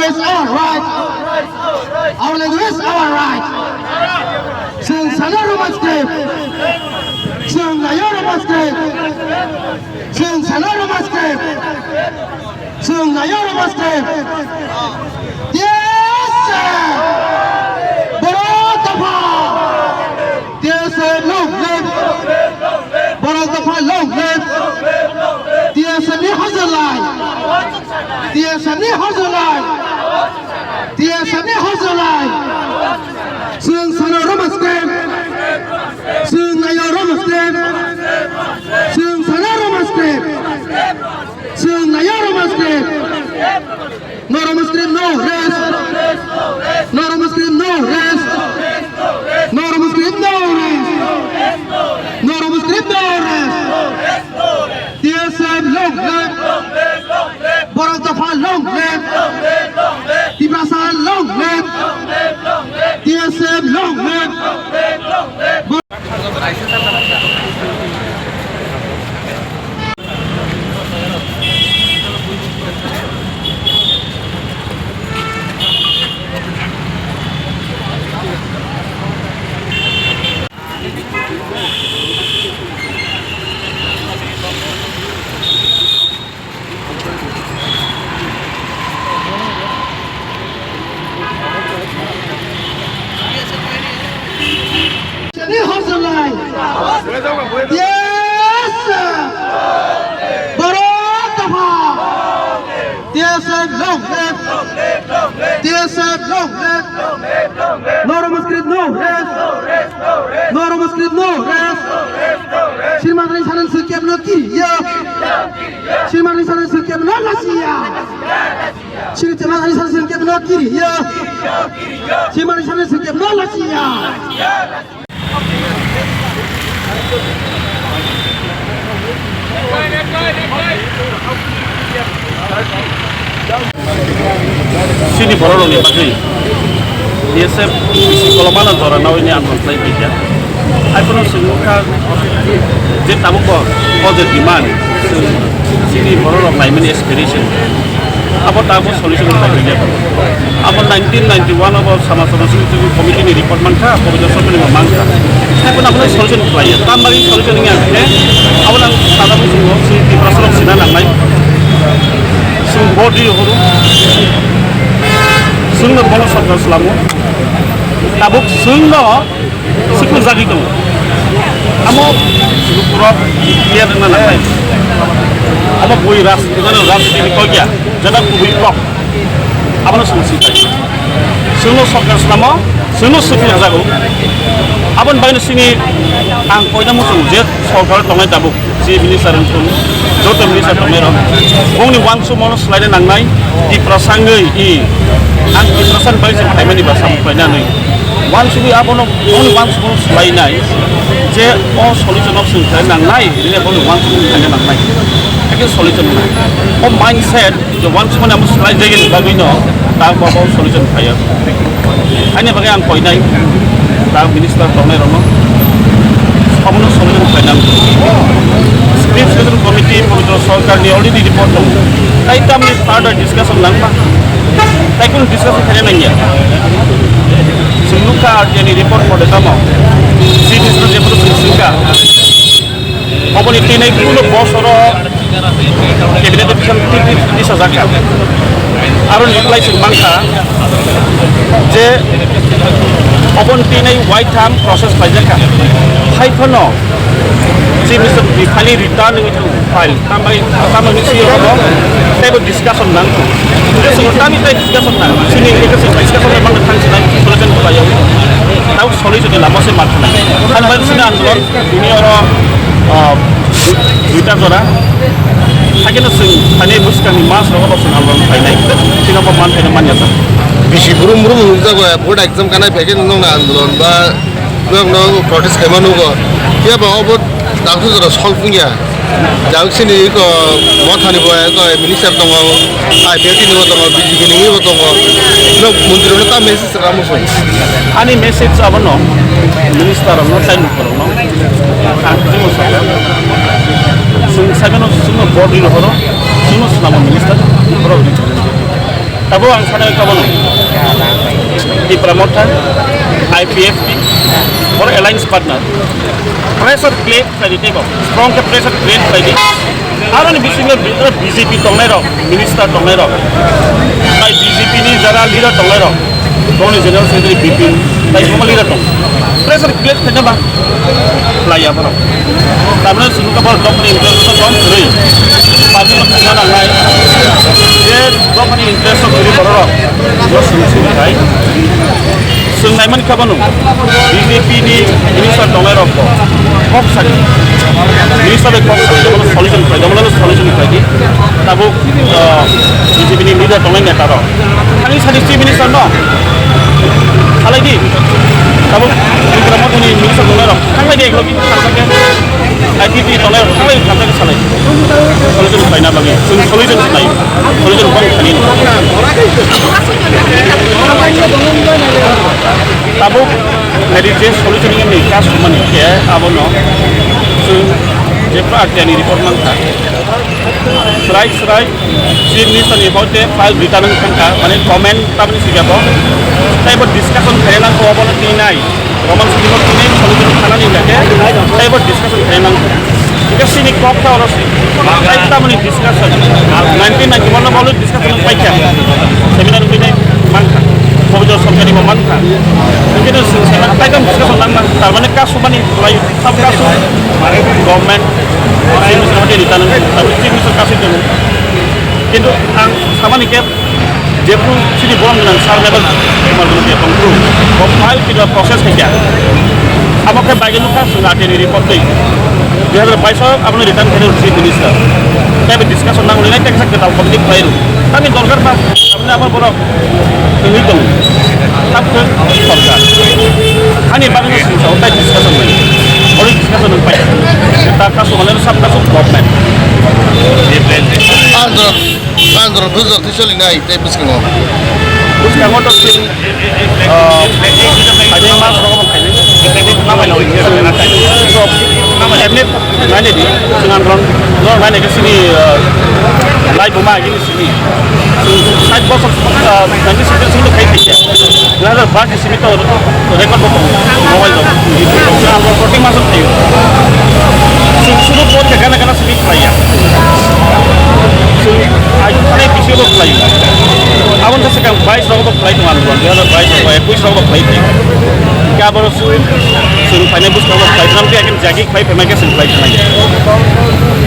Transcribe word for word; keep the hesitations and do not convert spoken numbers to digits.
It's our right. Our language is our right. Chwng sana Roman script. Chwng nayo Roman script. Chwng sana Roman script. Chwng nayo Roman script. Yes, sir. Borok dopha. T S F long live. Borok dopha long live. T S F ni hojolai. T S F ni hojolai. T S F ni hojolai. Chwng sana Roman script. Chwng nayo Roman script. Chwng sana Roman script. Chwng nayo Roman script. No Roman script, no rest. No Roman script, no rest. No Roman script, no rest. No Roman script, no rest. T S F long live. Borok dopha long live. Tiprasa long live. T S F long live. Yes, sir. Borok dopha. T S F long live. T S F long live. No Roman script, no rest. No Roman script, no rest. Srimani sana script no kiriya. Srimani sana script no lachiya. Srimani sana script no kiriya. Srimani sana script no lachiya. Chini bororokni bagwi B S F bisi kolomano jora nawi ni andolon khlai phaikha. Haiphano chwng wngkha je tabukbo o je demand, chwng chini bororok naimani aspiration. Abo tabuk solution khlaijakya. Abo nineteen ninety-one abo Samaj Sorochari Committee ni report mankha, Pabitra Sarma ni bo mankha. Haiphano abono solution khlaiya. Tamni bagwi solution wngya khe, abo nang sadamung chwng Tiprasa rok sina nangnai. Chwng body horo. Chwngno bono sorkar swlamo. Tabuk chwngno Sukun jagwi tongo. Amo pura clear wngna nangnai. Amo bui ras-, rajniti ni kok ya, jada kubui kok. Abono chwng sipai. Chwngno sorkar swlamo, chwngno sukun jago. Aboni bagwino chini ang koina muchung je sorkar tongnai tabuk. Chief Minister wng thung, joto minister tongnai rok, bongni uansukmano swlaina nangnai, Tiprasa wngwi i, ang Tiprasa ni bai se phaimani ba samung khlaina hinwi. Uansugwi abono, bongni uansukmano swlainai, je o solution no chwng khlaina nangnai, rine bongni uansukmano khlaina nangnai. Hakhe solution wngnai. O mindset, je uansukmani amo swlai jagani bagwino, ta bo bo solution phaiya. Ani bagwi ang koinai, ta minister tongnai rokno, omono solution khlainai. State Session Committee, Pabitra Sarkar ni already report tongo. Tai tamni further discussion nangma? Tai kunu discussion khaina nangya. Chwng nukha R T I ni report mode tamo. Chief Minister jephuru chwng swngkha. Oboni tini kuno bosoro cabinet decision ti-, ti-, tisajakha. Aro reply se mankha je oboni tini waitham process khaijakha. Haiphano Chief Minister ni khali return wngwi thangwi file. Tambai, tambai ni C E O no teibo discussion nang. Discussion nang. Chini discussion nang. Discussion nang. Solution khlaiwi. Tau solution ni lama se ma thangna. Ang bai sini andolon, ini oro, ah, duita jora. Hakhe no chwng thani bwskangni mas rogo bo chwng andolon khlainai. Chini bo man khaina man ya ta. Bisi brum brum nukjago, board exam kanai phaikhe nokno andolon ba nokno protest khaima nugo. Phiya ba obo daksu jora solve wngya. Jang sini ko mothani bo ko minister tongo, I P F T ni bo tongo, B J P ni bo tongo. No mantri no ta message ramo song. Ani message abono minister no tai no korno. Ang timo saka. Sung saka no sung body no horo. Sung no sung minister. Abo ang sana ka bono. Tipra Motha, I P F T, or alliance partner. Pressure plate khlai di teibo. Strong khe pressure plate khlai di. Aroni bisingo B J P tongnai rok, minister tongnai rok. Tai B J P ni jara leader tongnai rok. Bongni general secretary B P, tai bongma leader tong. Pressure plate khlai na ba. Khlai ya borok. Tamni sini ka borok dokni interest to kom kwrwi. Party no khna nangnai. Je dokni interest to kwrwi borok. Yo sini sini kai. Swngnai man kha bono B J P ni minister tongnai rok bo kok sadi. Minister bai kok sadi, bono solution khlai, bono solution khlai di. Tabuk, uh, B J P ni leader tongnai neta rok. Thani sadi chief minister no. Khalai di. Tabuk Bikram Motha ni minister tongnai rok. Thanglai di eklogi. I P P tongnai rok thanglai di, thanglai di salai. Solution khlaina bagwi. Chwng solution khlai. Solution bang thani. Tabuk nari je solution ni ni kas mani ke abono chwng je pa ni report man kha. Srai srai chief minister ni hote file return wng kha, mane comment tamni siga bo. Tai bo discussion khaina ko abono tinai. Roman script o tini solution khanani hingkha khe teibo discussion khainai nang. Hingkhe sini kok ta oro si. Tai tamoni discussion. Nineteen ninety-one no bolo discussion paikha. Seminar tini mankha. Pabitra Sarkari bo mankha. Hingkhe no sini seminar tai tam discussion nang nang. Tarmane kasu mani lai sab kasu. Government. Sini sini mati di tanang. Tapi sini sini kasu itu. Kintu ang samani ke Jephru chini borok gwnang sir level Kumar Gulukya tongphru, bo file kisa process khaikha. Abo khe bai nukha chwng R T I ni report twi. Dui hazar bais o abono return khairw chief minister. Tei bai discussion nang nai tei kisa kwtal committee khlai rw. Tamni dorkar ba aboni abo borok wngwi tongo. Tabuk khe sorkar. Hani bagwino sini sao tai discussion nai. Oro discussion nang pai. Ta kasu mane sab kasu government. Andro, andro bujor twi solinai tei bwskango. Bwskango to chwng, ah, phainai mas rogo phainai. Chwng, chwng, chwng, nainai di, chwng ang rong, rong nainai khe chini, ah, lai buma agini simi. Chwng sait bosor, ah, nineteen sixty six no khai phaikha. Dui hazar bais ni simi to record bo tongo, mobile rok. Chwng ang rong proting mas o phaio. Chwng suru pot khe gana gana simi khlaiya. Chwng ai thani bisingo bo khlaio. Aboni khe swkang bais rogo bo khlai tongo ang, dui hazar bais rogo, ekwis rogo bo khlai tongo. Hingkhe aboro chwng, chwng phainai bwskango bo khlai tongo, tei jagi khlai phaima khe chwng khlai tongo.